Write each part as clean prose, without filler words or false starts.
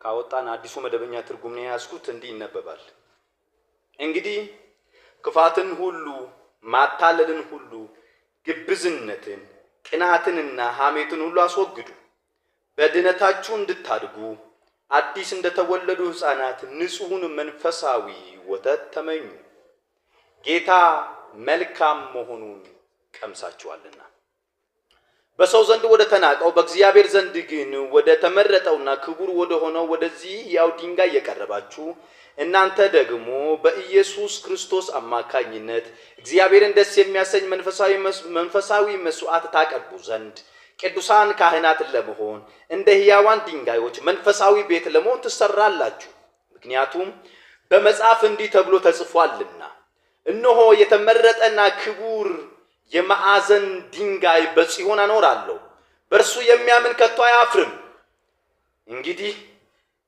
ካወጣን አዲሱ መደበኛ ትርጉም ነው የያዝኩት። እንዲህ ይነበባል። እንግዲህ ክፋትን ሁሉ፣ ማታለልን ሁሉ፣ ግብዝነትን፣ ቅናትንና ሐሜትን ሁሉ አስወግዱ። በድነታችሁ እንድታድጉ አዲስ እንደተወለዱ ሕፃናት ንጹሑን መንፈሳዊ ወተት ተመኙ፣ ጌታ መልካም መሆኑን ቀምሳችኋልና። በሰው ዘንድ ወደ ተናቀው በእግዚአብሔር ዘንድ ግን ወደ ተመረጠውና ክቡር ወደ ሆነው ወደዚህ ሕያው ድንጋይ የቀረባችሁ እናንተ ደግሞ በኢየሱስ ክርስቶስ አማካኝነት እግዚአብሔርን ደስ የሚያሰኝ መንፈሳዊ መስዋዕት ታቀርቡ ዘንድ ቅዱሳን ካህናት ለመሆን እንደ ሕያዋን ድንጋዮች መንፈሳዊ ቤት ለመሆን ትሰራላችሁ። ምክንያቱም በመጽሐፍ እንዲህ ተብሎ ተጽፏልና፣ እነሆ የተመረጠና ክቡር የማዕዘን ድንጋይ በጽዮን አኖራለሁ፣ በእርሱ የሚያምን ከቶ አያፍርም። እንግዲህ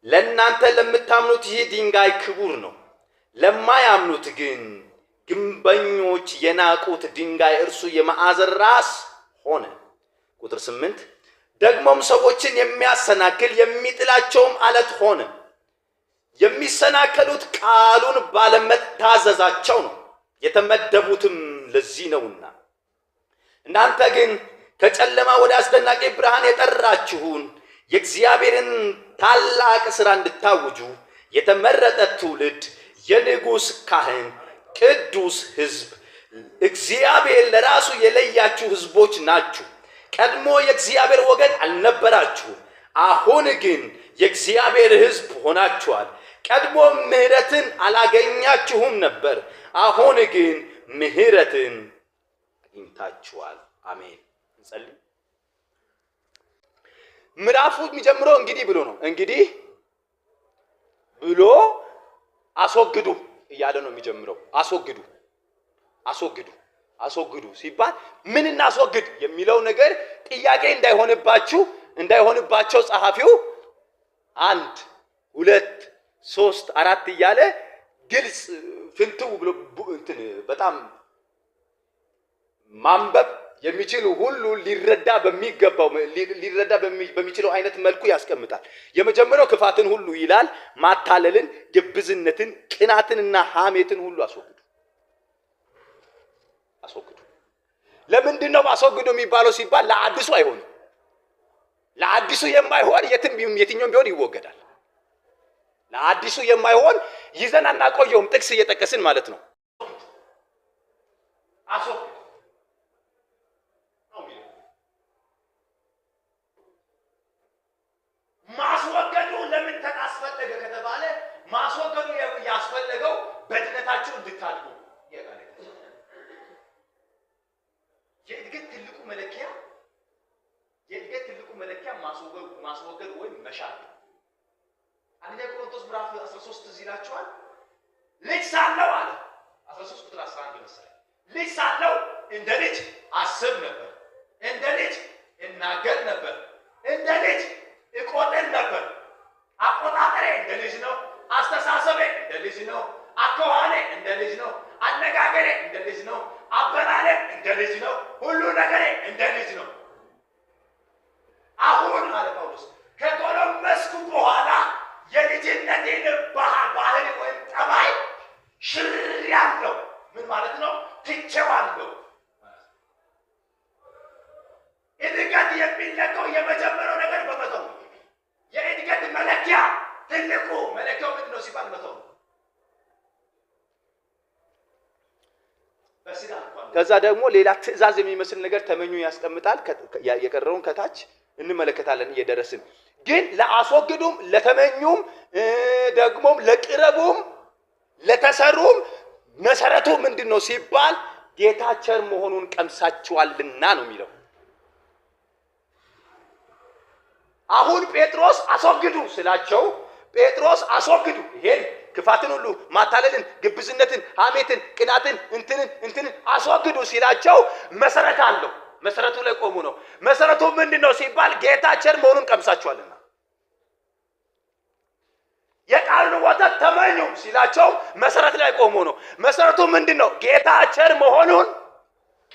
ለእናንተ ለምታምኑት ይህ ድንጋይ ክቡር ነው፣ ለማያምኑት ግን ግንበኞች የናቁት ድንጋይ እርሱ የማዕዘን ራስ ሆነ። ቁጥር 8፣ ደግሞም ሰዎችን የሚያሰናክል የሚጥላቸውም አለት ሆነ። የሚሰናከሉት ቃሉን ባለመታዘዛቸው ነው፣ የተመደቡትም ለዚህ ነውና። እናንተ ግን ከጨለማ ወደ አስደናቂ ብርሃን የጠራችሁን የእግዚአብሔርን ታላቅ ሥራ እንድታውጁ የተመረጠ ትውልድ፣ የንጉሥ ካህን፣ ቅዱስ ሕዝብ፣ እግዚአብሔር ለራሱ የለያችሁ ሕዝቦች ናችሁ። ቀድሞ የእግዚአብሔር ወገን አልነበራችሁም፣ አሁን ግን የእግዚአብሔር ሕዝብ ሆናችኋል። ቀድሞ ምሕረትን አላገኛችሁም ነበር፣ አሁን ግን ምሕረትን አግኝታችኋል። አሜን። እንጸልይ። ምዕራፉ የሚጀምረው እንግዲህ ብሎ ነው። እንግዲህ ብሎ አስወግዱ እያለ ነው የሚጀምረው። አስወግዱ፣ አስወግዱ፣ አስወግዱ ሲባል ምን እናስወግድ የሚለው ነገር ጥያቄ እንዳይሆንባቸው ጸሐፊው 1፣ 2፣ 3፣ 4 እያለ ግልጽ ፍንትው ብሎ እንትን በጣም ማንበብ የሚችል ሁሉ ሊረዳ በሚገባው ሊረዳ በሚችለው አይነት መልኩ ያስቀምጣል። የመጀመሪያው ክፋትን ሁሉ ይላል፣ ማታለልን፣ ግብዝነትን፣ ቅናትንና ሐሜትን ሁሉ አስወግዱ። አስወግዱ። ለምንድን ነው አስወግዱ የሚባለው ሲባል ለአዲሱ አይሆንም። ለአዲሱ የማይሆን የትኛውም ቢሆን ይወገዳል። ለአዲሱ የማይሆን ይዘን አናቆየውም፣ ጥቅስ እየጠቀስን ማለት ነው። አስወግዱ። ማስወገዱ ለምን አስፈለገ ከተባለ ማስወገዱ ያስፈለገው በድነታችሁ እንድታድጉ። የእድገት ትልቁ መለኪያ ማስወገድ ወይም መሻር። አንደኛ ቆሮንቶስ ምዕራፍ 13 እዚህ ይላችኋል። ልጅ ሳለሁ አለ፣ 13 ቁጥር 11 መሰለኝ። ልጅ ሳለሁ እንደ ልጅ አስብ ነበር፣ እንደ ልጅ እናገር ነበር፣ እንደ ልጅ እቆጥር ነበር። አቆጣጠሬ እንደ ልጅ ነው። አስተሳሰቤ እንደ ልጅ ነው። አኳኋኔ እንደ ልጅ ነው። አነጋገሬ እንደ ልጅ ነው። አበላሌ እንደ ልጅ ነው። ሁሉ ነገሬ እንደ ልጅ ነው። አሁን አለ ጳውሎስ ከጎለመስኩ በኋላ የልጅነቴን ባህሪ ወይም ጠባይ ሽሬያለሁ። ምን ማለት ነው? ትቼዋለሁ። እድገት የሚለካው የመጀመሪያው ነገር በመተው ነው። የእድገት መለኪያ ትልቁ መለኪያው ምንድን ነው ሲባል መተው ነው። ከዛ ደግሞ ሌላ ትዕዛዝ የሚመስል ነገር ተመኙ ያስቀምጣል። የቀረውን ከታች እንመለከታለን እየደረስን። ግን ለአስወግዱም፣ ለተመኙም፣ ደግሞም ለቅረቡም፣ ለተሰሩም መሰረቱ ምንድን ነው ሲባል ጌታ ቸር መሆኑን ቀምሳችኋልና ነው የሚለው። አሁን ጴጥሮስ አስወግዱ ስላቸው ጴጥሮስ አስወግዱ ይሄን ክፋትን ሁሉ፣ ማታለልን፣ ግብዝነትን፣ ሐሜትን፣ ቅናትን፣ እንትንን እንትንን አስወግዱ ሲላቸው መሰረት አለው። መሰረቱ ላይ ቆሙ ነው። መሰረቱ ምንድን ነው ሲባል ጌታ ቸር መሆኑን ቀምሳችኋልና። የቃሉን ወተት ተመኙ ሲላቸው መሰረት ላይ ቆሙ ነው። መሰረቱ ምንድን ነው? ጌታ ቸር መሆኑን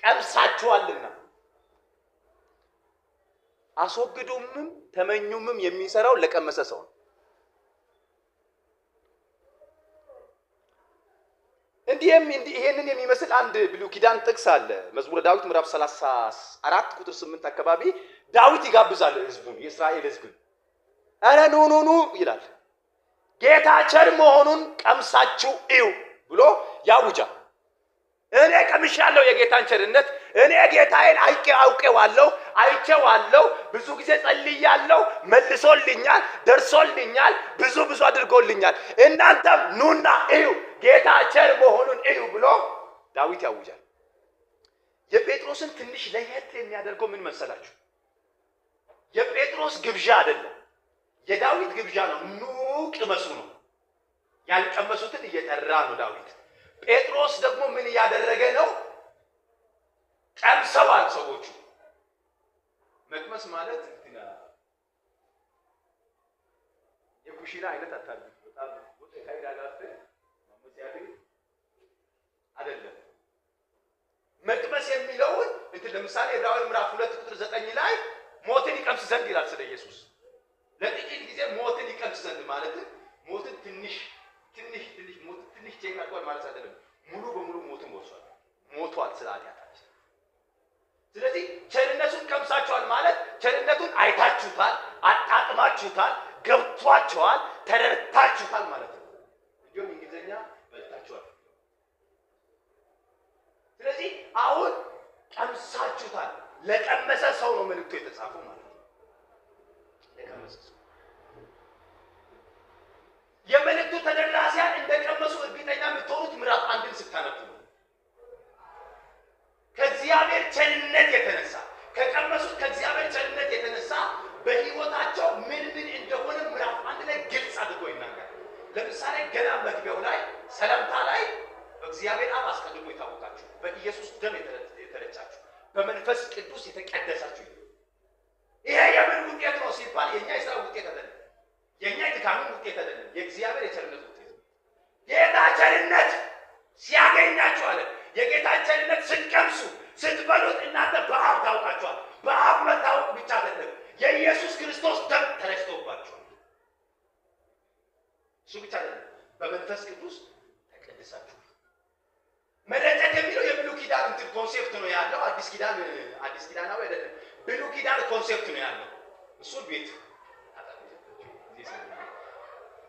ቀምሳችኋልና። አስወግዱምም ተመኙምም የሚሰራው ለቀመሰ ሰው ነው። እንዲህም ይሄንን የሚመስል አንድ ብሉይ ኪዳን ጥቅስ አለ። መዝሙረ ዳዊት ምዕራፍ 34 ቁጥር 8 አካባቢ ዳዊት ይጋብዛል ህዝቡን፣ የእስራኤል ህዝብን። ኧረ ኑ ኑ ኑ ይላል። ጌታ ቸር መሆኑን ቀምሳችሁ እዩ ብሎ ያውጃል። እኔ ቀምሻለሁ የጌታን ቸርነት። እኔ ጌታዬን አውቄዋለሁ፣ አይቼዋለሁ፣ ብዙ ጊዜ ጸልያለሁ፣ መልሶልኛል፣ ደርሶልኛል፣ ብዙ ብዙ አድርጎልኛል። እናንተም ኑና እዩ፣ ጌታ ቸር መሆኑን እዩ ብሎ ዳዊት ያውጃል። የጴጥሮስን ትንሽ ለየት የሚያደርገው ምን መሰላችሁ? የጴጥሮስ ግብዣ አይደለም፣ የዳዊት ግብዣ ነው። ኑ ቅመሱ ነው። ያልቀመሱትን እየጠራ ነው ዳዊት። ጴጥሮስ ደግሞ ምን እያደረገ ነው? ቀምሰዋል ሰዎቹ። መቅመስ ማለት እንትና የኩሽና አይነት አታርጉት። በጣም ወጥ አይደለም። መቅመስ የሚለውን እንትን ለምሳሌ ዕብራውያን ምዕራፍ 2 ቁጥር 9 ላይ ሞትን ይቀምስ ዘንድ ይላል ስለ ኢየሱስ። ለጥቂት ጊዜ ሞትን ይቀምስ ዘንድ ማለት ሞትን ትንሽ ትንሽ ትንሽ ሞት ትንሽ check አድርጓል ማለት አይደለም። ሙሉ በሙሉ ሞትን ወርሷል፣ ሞቷል ስለ ኃጢአታችን። ስለዚህ ቸርነቱን ቀምሳችኋል ማለት ቸርነቱን አይታችሁታል፣ አጣጥማችሁታል፣ ገብቷችኋል፣ ተረድታችሁታል ማለት ነው። እንዲሁም እንግሊዝኛ በልታችኋል። ስለዚህ አሁን ቀምሳችሁታል። ለቀመሰ ሰው ነው መልእክቱ የተጻፈው ማለት ነው። ለቀመሰ ሰው የመልእክቱ ተደራሲያን እንደቀመሱ እርግጠኛ የምትሆኑት ምዕራፍ 1ን ስታነቡ ነው። ከእግዚአብሔር ቸርነት የተነሳ ከቀመሱት ከእግዚአብሔር ቸርነት የተነሳ በሕይወታቸው ምን ምን እንደሆነ ምዕራፍ 1 ላይ ግልጽ አድርጎ ይናገራል። ለምሳሌ ገና መግቢያው ላይ ሰላምታ ላይ በእግዚአብሔር አብ አስቀድሞ የታወቃችሁ፣ በኢየሱስ ደም የተረጫችሁ፣ በመንፈስ ቅዱስ የተቀደሳችሁ። ይሄ የምን ውጤት ነው ሲባል የኛ የሥራ ውጤት አይደለም። የኛ የድካም ውጤት አይደለም። የእግዚአብሔር የቸርነት ውጤት ነው። ጌታ ቸርነት ሲያገኛችሁ አለ። የጌታን ቸርነት ስትቀምሱ ስትበሉት እናንተ በአብ ታውቃችኋል። በአብ መታወቅ ብቻ አይደለም፣ የኢየሱስ ክርስቶስ ደም ተረጭቶባችኋል። እሱ ብቻ አይደለም፣ በመንፈስ ቅዱስ ተቀድሳችኋል። መረጨት የሚለው የብሉይ ኪዳን እንትን concept ነው ያለው። አዲስ ኪዳን አዲስ ኪዳናዊ አይደለም። ብሉይ ኪዳን concept ነው ያለው። እሱን ቤት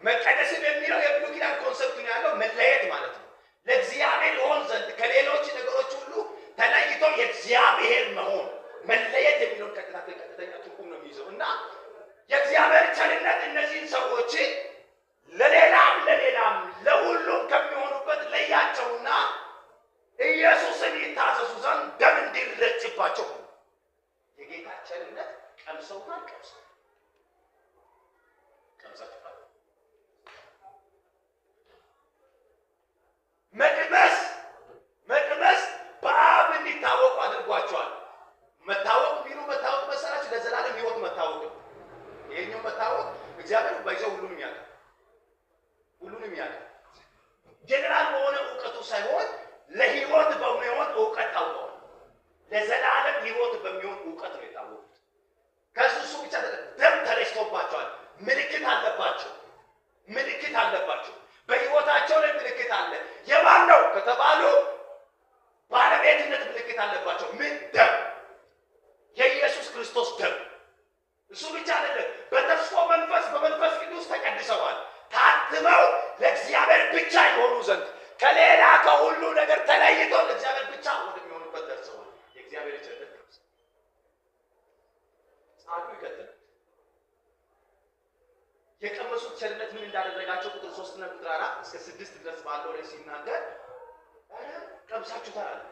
መቀደስም የሚለው የብሉይ ኪዳን concept ነው ያለው። መለየት ማለት ነው። ለእግዚአብሔር ይሆን ዘንድ ከሌሎች ነገሮች ሁሉ ተለይቶ የእግዚአብሔር መሆን መለየት የሚለውን ቀጥተኛ ትርጉም ነው የሚይዘው እና የእግዚአብሔር ቸርነት እነዚህን ሰዎች ለሌላም ለሌላም ለሁሉም ከሚሆኑበት ለያቸውና ኢየሱስን ይታዘዙ ዘንድ ደም እንዲረጭባቸው ሆነ። የጌታ ቸርነት ቀምሰውታል። ቀምሰው ቀምሳችኋል። መቅመስ መቅመስ በአብ እንዲታወቁ አድርጓቸዋል። መታወቅ ቢሉ መታወቅ መሰላችሁ ለዘላለም ሕይወት መታወቅ ነው። ይሄኛው መታወቅ እግዚአብሔር ባይዘው ሁሉንም ያውቃል፣ ሁሉንም ያውቃል። ጀነራል በሆነ እውቀቱ ሳይሆን ለሕይወት በሚሆን እውቀት ታውቀዋል። ለዘላለም ሕይወት በሚሆን እውቀት ነው የታወቁት። ከሱ እሱ ብቻ ደም ተረጭቶባቸዋል። ምልክት አለባቸው፣ ምልክት አለባቸው። በሕይወታቸው ላይ ምልክት አለ። የማን ነው ከተባሉ ባለቤትነት ምልክት አለባቸው። ምን ደም? የኢየሱስ ክርስቶስ ደም። እሱ ብቻ አይደለም፣ በተስፎ መንፈስ በመንፈስ ቅዱስ ተቀድሰዋል። ታትመው ለእግዚአብሔር ብቻ የሆኑ ዘንድ ከሌላ ከሁሉ ነገር ተለይተው ለእግዚአብሔር ብቻ ወደሚሆኑበት ደርሰዋል። የእግዚአብሔር ቸርነት ቀምሰው ጸሐፊው ይቀጥላል። የቀመሱት ቸርነት ምን እንዳደረጋቸው ቁጥር 3 እና ቁጥር 4 እስከ 6 ድረስ ባለው ላይ ሲናገር ኧረ ቀምሳችሁታል አለ።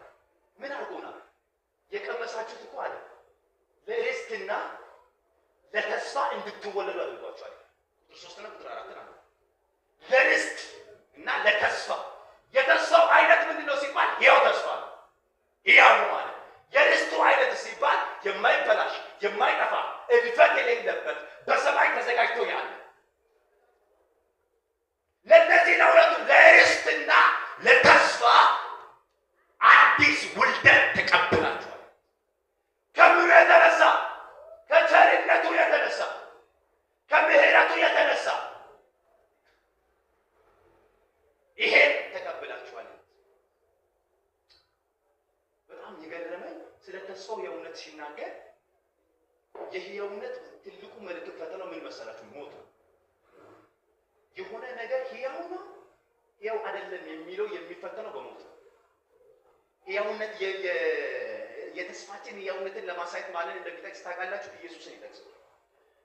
ምን አድርጎናል? የቀመሳችሁት እኮ አለ ለርስትና ለተስፋ እንድትወለዱ አድርጓቸዋል። ቁጥር 3 እና ቁጥር 4 ነው። ለርስት እና ለተስፋ። የተስፋው አይነት ምንድን ነው ሲባል ሕያው ተስፋ ነው። ሕያው ነው አለ። የርስቱ አይነት ሲባል የማይበላሽ የማይጠፋ እድፈት የሌለበት በሰማይ ተዘጋጅቶ ያለ። ለእነዚህ ለሁለቱ ለርስትና ለተስፋ አዲስ ውልደት ተቀብላችኋል። ከምኑ የተነሳ? ከቸርነቱ የተነሳ፣ ከምሕረቱ የተነሳ ይሄን ተቀብላችኋል። ሕያው አይደለም የሚለው የሚፈተነው በሞት ነው። ሕያውነት የተስፋችን ሕያውነትን ለማሳየት ማንን እንደሚጠቅስ ታውቃላችሁ? ኢየሱስን ይጠቅሳል።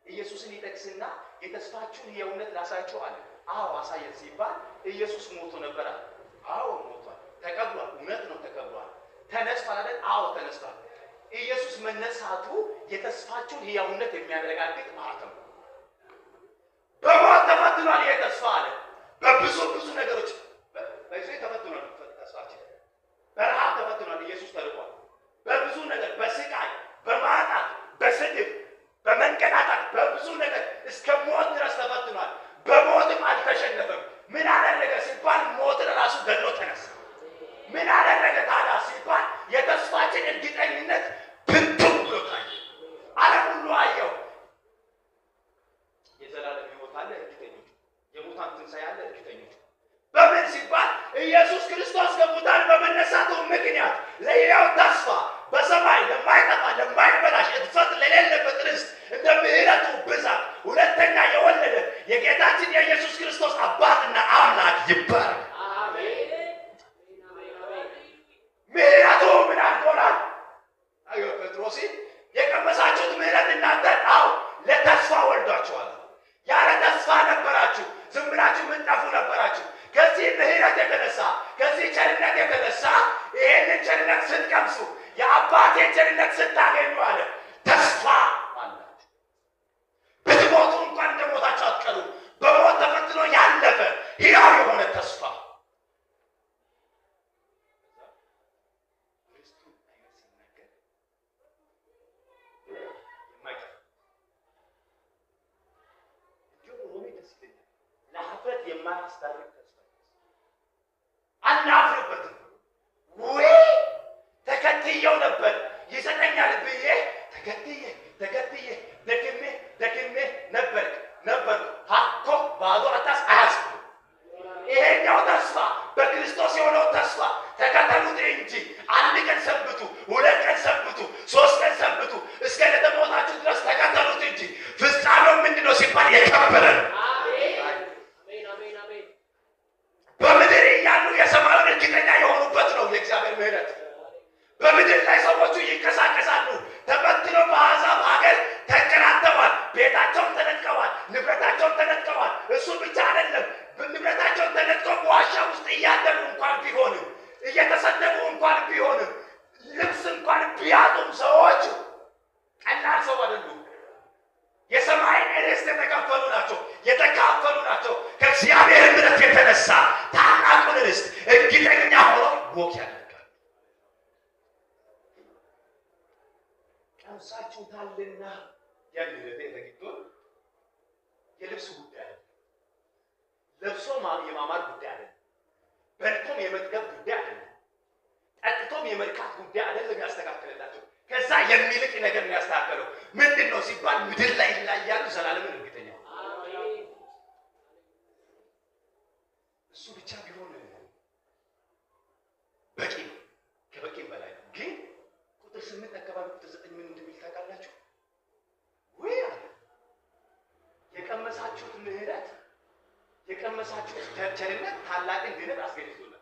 ኢየሱስን ይጠቅስና የተስፋችሁን ሕያውነት ላሳያችሁ አለ። አዎ አሳየን ሲባል ኢየሱስ ሞቶ ነበር አለ። አዎ ሞቷል፣ ተቀብሯል። እውነት ነው፣ ተቀብሯል። ተነስቷል አይደል? አዎ ተነስቷል። ኢየሱስ መነሳቱ የተስፋችሁን ሕያውነት የሚያረጋግጥ ማህተም ነው። በሞት ተፈትኗል ይሄ ተስፋ አለ። በብዙ ብዙ ነገሮች በዚህ ተፈትኗል ተስፋችን። በረሃብ ተፈትኗል፣ ኢየሱስ ተርቧል። በብዙ ነገር በስቃይ፣ በማጣት፣ በስድብ፣ በመንቀጣጣት፣ በብዙ ነገር እስከ ሞት ድረስ ተፈትኗል። በሞትም አልተሸነፈም። ምን አደረገ ሲባል ሞትን ራሱ ገድሎ ተነሳ። ምን አደረገ ታዲያ ሲባል የተስፋችን እርግጠኝነት ብንቱም ብሎ ታየ። ዓለም ሁሉ አየው። የዘላለም ሕይወት አለ እርግጠኞች፣ የሙታን ትንሣኤ አለ እርግጠኞች። በምን ሲባል ኢየሱስ ክርስቶስ ከሙታን በመነሳቱ ምክንያት ለሕያው ተስፋ በሰማይ ለማይጠፋ ለማይበላሽ እድፈት ለሌለበት ርስት እንደ ምሕረቱ ብዛት ሁለተኛ የወለደ የጌታችን የኢየሱስ ክርስቶስ አባትና አምላክ ይባረክ። ምሕረቱ ምን አድርጎናል? አዮ ጴጥሮስ የቀመሳችሁት ምሕረት እናንተ አዎ ለተስፋ ወልዷችኋል። ያለ ተስፋ ነበራችሁ፣ ዝም ብላችሁ የምትጠፉ ነበራችሁ። ከዚህ ምሕረት የተነሳ ከዚህ ቸርነት የተነሳ ይሄንን ቸርነት ስትቀምሱ የአባቴን ቸርነት ስታገኙ አለ ተስፋ አላችሁ። ብትሞቱ እንኳን እንደሞታችሁ አትቀሩ። በሞት ተፈትኖ ያለፈ ሕያው የሆነ ተስፋ ርስቱን አይነት ሲናገር የማይጠፋ እንዲሁም ሮሜ ደስ ይለኛል። ለኃፍረት የማያስዳርግ ተስፋ አናፍርበትም። ወይ ተከትየው ነበር ይሰጠኛል ብዬ ተከትዬ ተከትዬ ደክሜ ደክሜ ነበር ነበር ሀኮ ባዶ አታስ አያስብም። ይሄኛው ተስፋ በክርስቶስ የሆነው ተስፋ ተከተሉት እንጂ አንድ ቀን ሰንብቱ፣ ሁለት ቀን ሰንብቱ፣ ሶስት ቀን ሰንብቱ፣ እስከ ዕለተ ሞታችሁ ድረስ ተከተሉት እንጂ ፍጻሜው ምንድን ነው ሲባል የከበረ ነው። በምድር እያሉ የሰማዩን እርግጠኛ የሆኑበት ነው የእግዚአብሔር ምሕረት። በምድር ላይ ሰዎቹ ይንቀሳቀሳሉ። ተበትነው በአሕዛብ ሀገር ተንከራተዋል። ቤታቸውን ተነጥቀዋል። ንብረታቸውን ተነጥቀዋል። እሱ ብቻ አይደለም፣ ንብረታቸውን ተነጥቀው በዋሻ ውስጥ እያደሩ እንኳን ቢሆንም እየተሰደቡ እንኳን ቢሆንም ልብስ እንኳን ቢያጡም ሰዎቹ ቀላል ሰው አይደሉም። የሰማይን ርስት የተካፈሉ ናቸው የተካፈሉ ናቸው። ከእግዚአብሔር ምሕረት የተነሳ ታላቁን ርስት እርግጠኛ ሆኖ walk ያደርጋል። ቀምሳችሁታልና የሚል ተግቶ የልብስ ጉዳይ አይደለም። ለብሶ የማማር ጉዳይ አይደለም። በልቶም የመጥገብ ጉዳይ አይደለም። ጠጥቶም የመርካት ጉዳይ አይደለም። ያስተካከለላቸው ከዛ የሚልቅ ነገር ነው ያስተካከለው። ምንድን ነው ሲባል ምድር ላይ ያሉ ዘላለምን እርግጠኛ ሆኖ እሱ ብቻ ቢሆን በቂ ነው፣ ከበቂም በላይ ነው። ግን ቁጥር 8 አካባቢ ቁጥር 9 ምን እንደሚል ታውቃላችሁ ወይ? አለ የቀመሳችሁት ምሕረት የቀመሳችሁት ቸርነት ታላቅን ድነት አስገኝቶላችኋል።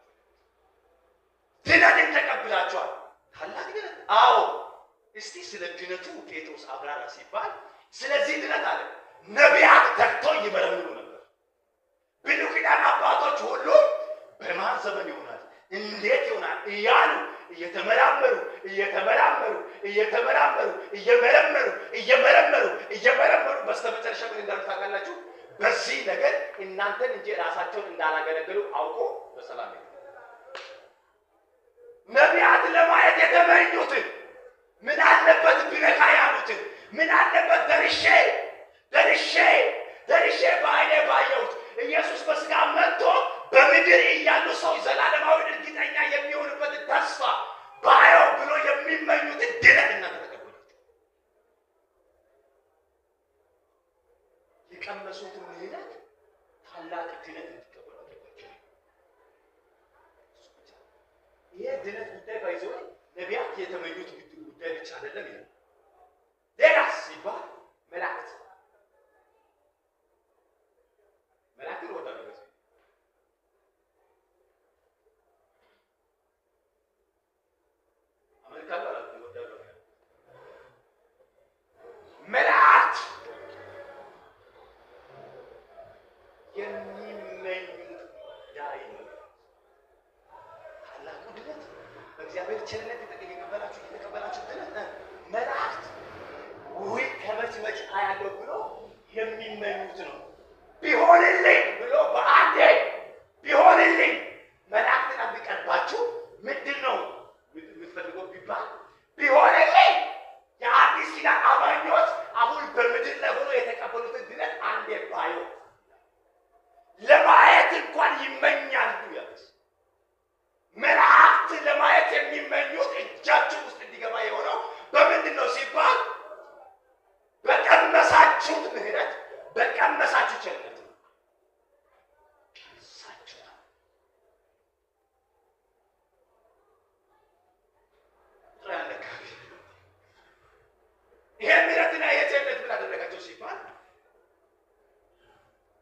ድነትን ተቀብላችኋል። ታላቅ ድነት። አዎ እስቲ ስለ ድነቱ ጴጥሮስ አብራራ ሲባል ስለዚህ ድነት አለ ነቢያት ተግተው ይመረምሩ ነበር። ብሉይ ኪዳን አባቶች ሁሉ በማን ዘመን ይሆናል እንዴት ይሆናል እያሉ እየተመራመሩ እየተመራመሩ እየተመራመሩ እየመረመሩ እየመረመሩ እየመረመሩ በስተመጨረሻ ምን እንዳሉ ታውቃላችሁ? በዚህ ነገር እናንተን እንጂ ራሳቸውን እንዳላገለገሉ አውቆ በሰላም ሄዱ። ነቢያት ለማየት የተመኙትን ምን አለበት ብነካ ያሉትን ምን አለበት ደርሼ ደርሼ ደርሼ በዓይኔ ባየሁት ኢየሱስ በስጋ መጥቶ በምድር እያሉ ሰው ዘላለማዊ እርግጠኛ የሚሆንበትን ተስፋ ባየው ብሎ የሚመኙትን ድነት እናንተ ተቀበላችሁ። የቀመሱትን ምሕረት ታላቅ ድነት እንዲቀበሉ አድርጓቸው። ይሄ ድነት ጉዳይ ባይዘው ነቢያት የተመኙት ጉዳይ ብቻ አይደለም ይላል። ሌላስ ሲባል መላእክት መላእክትን እወዳለሁ። በዚህ የሚመኙት ጉዳይ ነው። ታላቁ ድነት በእግዚአብሔር ቸርነት የተቀበላችሁ ድነት መላእክት ውይ ከመች መች አያለሁ ብሎ የሚመኙት ነው። ቢሆንልኝ ብሎ በአንዴ ቢሆንልኝ መላእክትን አንድ ቀርባችሁ ምንድን ነው የምትፈልገው ቢባል ቢሆንልኝ የአዲስ ኪዳን አማኞች አሁን በምድር ላይ ሆኖ የተቀበሉትን ድነት አንዴ ባየው ለማየት እንኳን ይመኛሉ። ያለች መላእክት ለማየት የሚመኙት እጃችሁ ውስጥ እንዲገባ የሆነው በምንድን ነው ሲባል በቀመሳችሁት ምሕረት፣ በቀመሳችሁ ቸርነት ነው። ቀምሳችሁታል። ይሄ ምሕረትና ይሄ ቸርነት ምን አደረጋቸው ሲባል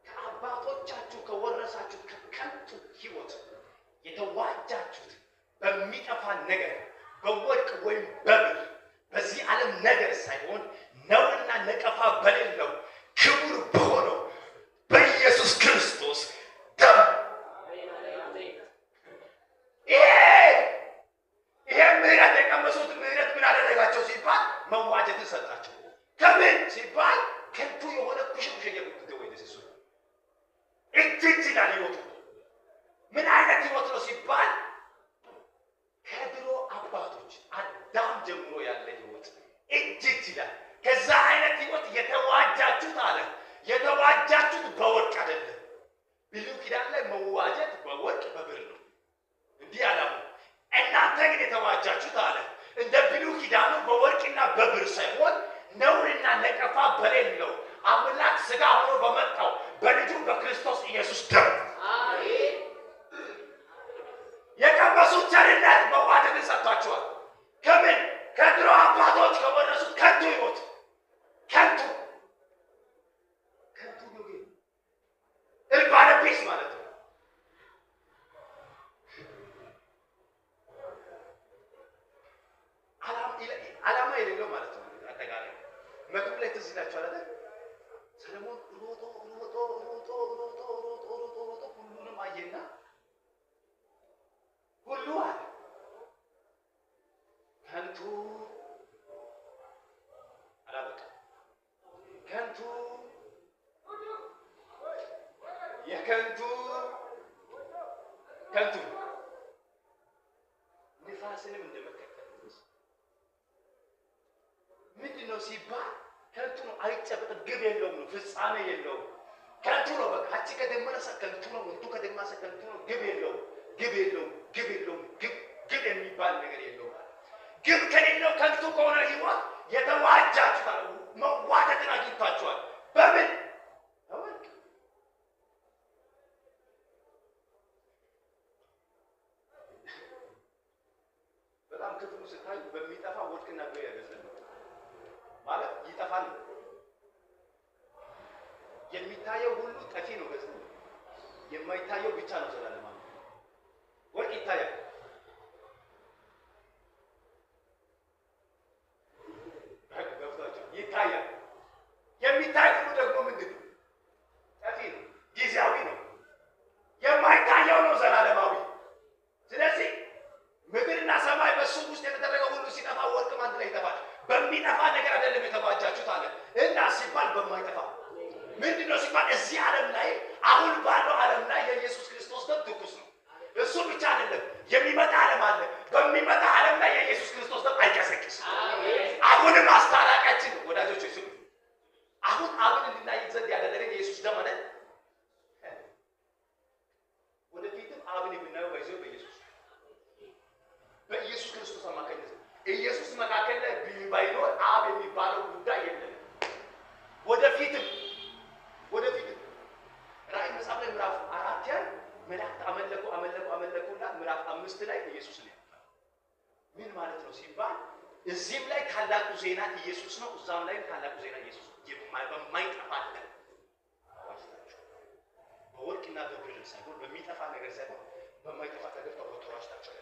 ከአባቶቻችሁ ከወረሳችሁት ከከንቱ ሕይወት የተዋጃችሁት በሚጠፋ ነገር በወርቅ ወይም በብር በዚህ ዓለም ነገር ሳይሆን ነውርና ነቀፋ በሌለው ክቡር በሆነው በኢየሱስ ክርስቶስ ደም። ይሄ ምሕረት የቀመሱት ምሕረት ምን አደረጋቸው ሲባል መዋጀትን ሰጣቸው። ከምን ሲባል ከንቱ የሆነ ኩሽ እየጉድ ወይ እጅ እጅ ይላል ሕይወቱ። ምን አይነት ሕይወት ነው ሲባል ከድሮ አባቶች አዳም ጀምሮ ያለ ሕይወት እጅ እጅ ይላል። ከዛ አይነት ሕይወት የተዋጃችሁት አለ። የተዋጃችሁት በወርቅ አይደለም። ብሉይ ኪዳን ላይ መዋጀት በወርቅ በብር ነው። እንዲህ አላሙ። እናንተ ግን የተዋጃችሁት አለ እንደ ብሉይ ኪዳኑ በወርቅና በብር ሳይሆን ነውርና ነቀፋ በሌለው አምላክ ሥጋ ሆኖ በመጣው በልጁ በክርስቶስ ኢየሱስ ደም። የቀመሱት ቸርነት መዋደድን ሰጥቷቸዋል። ከምን ከድሮ አባቶች ከወረሱት ከንቱ ሕይወት ከንቱ ከንቱ እርባና ቢስ ማለት ነው። ዓላማ የሌለው ማለት ነው። አጠቃላይ መክብብ ላይ ትዝ ይላችኋል አይደል? ሰለሞን ሮጦ ሮጦ ሮጦ ሮጦ ሮጦ ሮጦ ሮጦ ሁሉንም አየና ሁሉ አለ ከንቱ አላበቃ ከንቱ የከንቱ ከንቱ ንፋስንም እንደመከተል ምንድን ነው ሲባል ከንቱ ነው፣ አይጨበጥም፣ ግብ የለውም ነው፣ ፍጻሜ የለውም። ከንቱ ነው። በቃ አቺ ከደመነሰ ከንቱ ነው፣ እንቱ ከደማሰ ከንቱ ነው፣ ግብ የለውም፣ ግብ የለውም፣ ግብ የለውም፣ ግብ ግብ የሚባል ነገር የለውም። ግብ ከሌለው ከንቱ ከሆነ ሕይወት የተዋጃችሁ መዋደድን አግኝታችኋል። በምን በወርቅ በጣም ክፍሉ ስታዩ በሚጠፋ ወርቅና ብር አይደለም ማለት ይጠፋል። የሚታየው ሁሉ ጠፊ ነው፣ ገጽ የማይታየው ብቻ ነው ዘላለማዊ። ወርቅ ይታያል። ይታያል። የሚታይ ሁሉ ደግሞ ምንድን ነው? ጠፊ ነው፣ ጊዜያዊ ነው። የማይታየው ነው ዘላለማዊ። ስለዚህ ምድርና ሰማይ በሱ ውስጥ የተደረገው ሁሉ ሲጠፋ ወርቅም አንድ ላይ ይጠፋል። በሚጠፋ ነገር አይደለም የተዋጃችሁት አለ እና ሲባል በማይጠፋ ምንድን ነው ሲባል እዚህ ዓለም ላይ አሁን ባለው ዓለም ላይ የኢየሱስ ክርስቶስ ደም ትኩስ ነው። እሱ ብቻ አይደለም፣ የሚመጣ ዓለም አለ። በሚመጣ ዓለም ላይ የኢየሱስ ክርስቶስ ደም አይቀሰቅስም። አሁንም አስታራቂያችን ነው። ወዳጆች ስሙ፣ አሁን አብን እንድናይ ዘንድ ያደረገን የኢየሱስ ደም አይደል? ወደፊትም አብን የምናየው በይዘው በኢየሱስ ክርስቶስ አማካኝነት ነው። ኢየሱስ መካከል ላይ ባይኖር አብ የሚባለው ጉዳይ የለም። ወደፊትም ወደፊትም ራእይ መጽሐፍ ላይ ምዕራፍ 4 ያህል መላእክት አመለኩ አመለኩ አመለኩና ምዕራፍ 5 ላይ ኢየሱስን ያመጣል። ምን ማለት ነው ሲባል እዚህም ላይ ታላቁ ዜና ኢየሱስ ነው፣ እዛም ላይ ታላቁ ዜና ኢየሱስ ነው። በማይጠፋ ደም በወርቅና በብር ሳይሆን በሚጠፋ ነገር ሳይሆን በማይጠፋ ነገር ተዋጅታችኋል።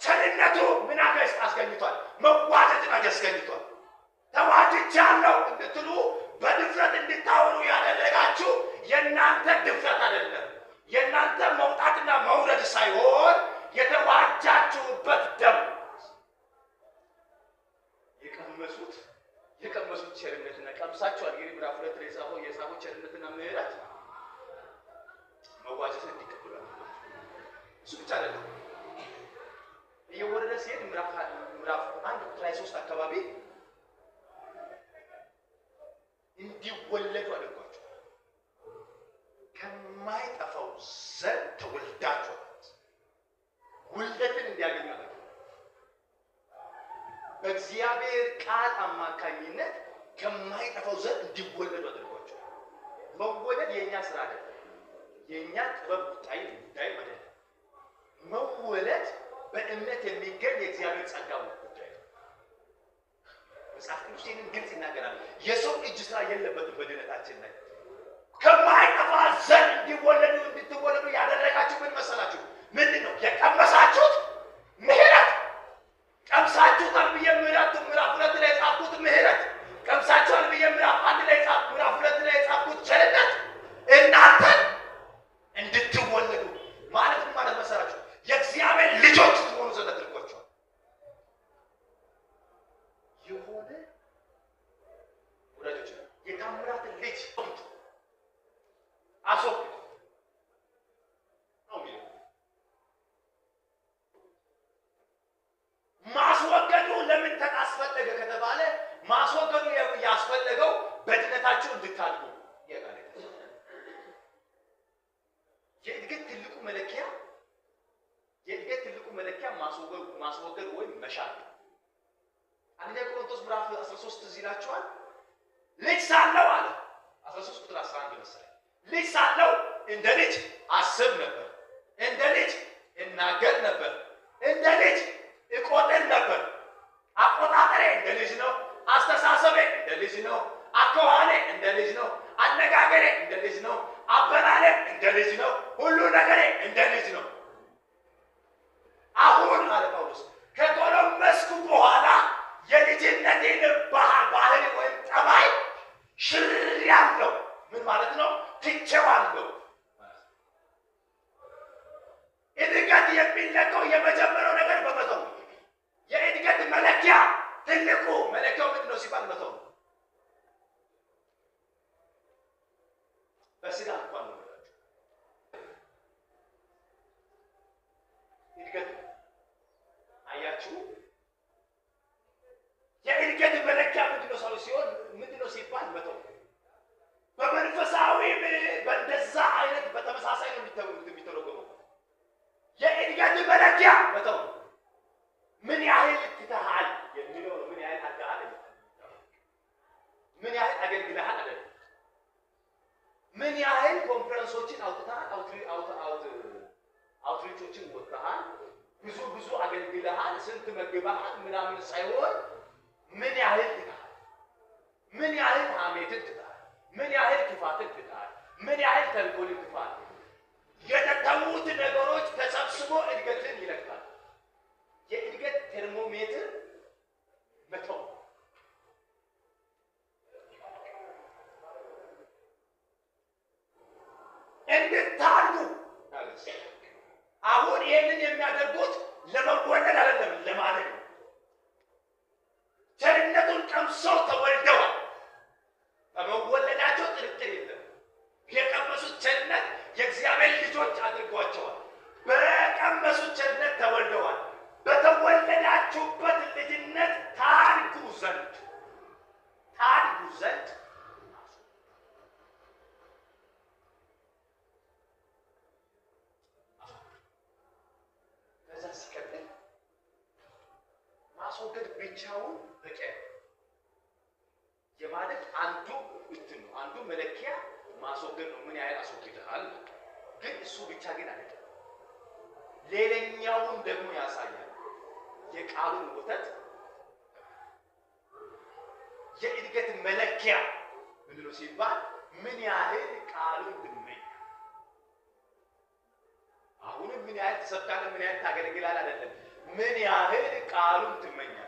ቸርነቱ ምን አስገኝቷል? መዋደድን አስገኝቷል። ተዋጅቻለሁ እንድትሉ በድፍረት እንድታወሩ ያደረጋችሁ የእናንተ የእናንተ ድፍረት አይደለም፣ የእናንተ መውጣትና መውረድ ሳይሆን የተዋጃችሁበት ደም። የቀመሱት ቸርነትና ቀምሳችኋል። እንግዲህ ምዕራፍ 2 ላይ የጻፈው ቸርነትና ምሕረት መዋጀትን እንዲቀበሉ እሱ ብቻ አይደለም። እየወረደ ሲሄድ ምዕራፍ 1 ቁጥር 23 አካባቢ እንዲወለዱ አድርጓቸዋል። ከማይጠፋው ዘር ተወልዳችኋል። ውልደትን እንዲያገኙ አድርጓል። በእግዚአብሔር ቃል አማካኝነት ከማይጠፋው ዘር እንዲወለዱ አድርጓቸዋል። መወለድ የኛ ስራ አይደለም፣ የኛ ጥበብ ጉዳይ አይደለም። መወለድ በእምነት የሚገኝ የእግዚአብሔር ጸጋ ጉዳይ ነው። መጽሐፍ ቅዱስ ይህንን ግልጽ ይናገራል። የሰው እጅ ስራ የለበትም በድነታችን ላይ። ከማይጠፋ ዘር እንድትወለዱ ያደረጋችሁ ምን መሰላችሁ? ምንድን ነው የቀመሳችሁት? ምሕረት ቀምሳችሁታል ብዬ ምዕራፍ 2 ላይ የጻፍኩት ምሕረት ቀምሳችኋል ብዬ ምዕራፍ 1 ላይ ምዕራፍ 2 ላይ የጻፍኩት ቸርነት እናንተን እንድትወለዱ ማለት ምን ማለት መሰላችሁ? የእግዚአብሔር ልጆች ትሆኑ ዘንድ አድርጓችኋል። የሆነ ወዳጆች የታምራትን ልጅ አስወግዱ ነው የሚለው። ማስወገዱ ለምን አስፈለገ ከተባለ ማስወገዱ ያስፈለገው በድነታችሁ እንድታድጉ። የእድገት ትልቁ መለኪያ ማስወገድ ወይም መሻር። አንደኛ ቆሮንቶስ ምዕራፍ 13 እዚህ ይላችኋል። ልጅ ሳለሁ አለ 13 ቁጥር 11 መሰለኝ። ልጅ ሳለሁ እንደ ልጅ አስብ ነበር፣ እንደ ልጅ እናገር ነበር፣ እንደ ልጅ እቆጥር ነበር። አቆጣጠሬ እንደ ልጅ ነው፣ አስተሳሰቤ እንደ ልጅ ነው፣ አኳኋኔ እንደ ልጅ ነው፣ አነጋገሬ እንደ ልጅ ነው፣ አበላሌ እንደ ልጅ ነው፣ ሁሉ ነገሬ እንደ ልጅ ነው። አሁን አለ ጳውሎስ ከጎለመስኩ በኋላ የልጅነቴን ባህሪ ወይም ጠባይ ሽሬያለሁ። ምን ማለት ነው? ትቼዋለሁ። እድገት የሚለካው የመጀመሪያው ነገር በመተው ነው። የእድገት መለኪያ ትልቁ መለኪያው ምንድን ነው ሲባል መተው ነው። በስጋ እንኳን ነው እድገት። አያችሁ፣ የእድገት መለኪያ ምንድን ነው ሰው ሲሆን ምንድን ነው ሲባል መተው። በመንፈሳዊ በእንደዛ አይነት በተመሳሳይ ነው የሚተረጎመው። የእድገት መለኪያ መተው ነው። ምን ያህል ትተሃል የሚለው ነው። ምን ያህል አድገሃል፣ ምን ያህል አገልግለሃል አይደለም። ምን ያህል ኮንፈረንሶችን አውጥተሃል፣ outreach ኦችን ወጥተሃል፣ ብዙ ብዙ አገልግለሃል፣ ስንት መግበሃል ምናምን ሳይሆን ምን ያህል ትተሃል፣ ምን ያህል ሐሜትን ትተሃል፣ ምን ያህል ክፋትን ትተሃል፣ ምን ያህል ተንኮልን ትተሃል። የተተዉት ነገሮች ተሰብስቦ እድገትን ይለካል። የእድገት ቴርሞሜትር መተው። እንድታድጉ አሁን ይህንን የሚያደርጉት ለመወለድ አይደለም፣ ለማደግ ነው። ቸርነቱን ቀምሰው ተወልደዋል። በመወለዳቸው ጥርጥር የለም። የቀመሱት ቸርነት የእግዚአብሔር ልጆች አድርጓቸዋል። በቀመሱት ቸርነት ተወልደዋል። በተወለዳችሁበት ልጅነት ታድጉ ዘንድ ከዛ ሲቀጥል ማስወገድ ብቻውን በቂ የማደግ አንዱ እንትን ነው፣ አንዱ መለኪያ ማስወገድ ነው። ምን ያህል አስወግደሃል? ግን እሱ ብቻ ግን አይደለም። ሌላኛውን ደግሞ ያሳያል። የቃሉን ወተት የእድገት መለኪያ ምንድነው ሲባል ምን ያህል ቃሉን ትመኛለህ። አሁንም ምን ያህል ትሰብካለህ፣ ምን ያህል ታገለግላለህ አይደለም፣ ምን ያህል ቃሉን ትመኛለህ።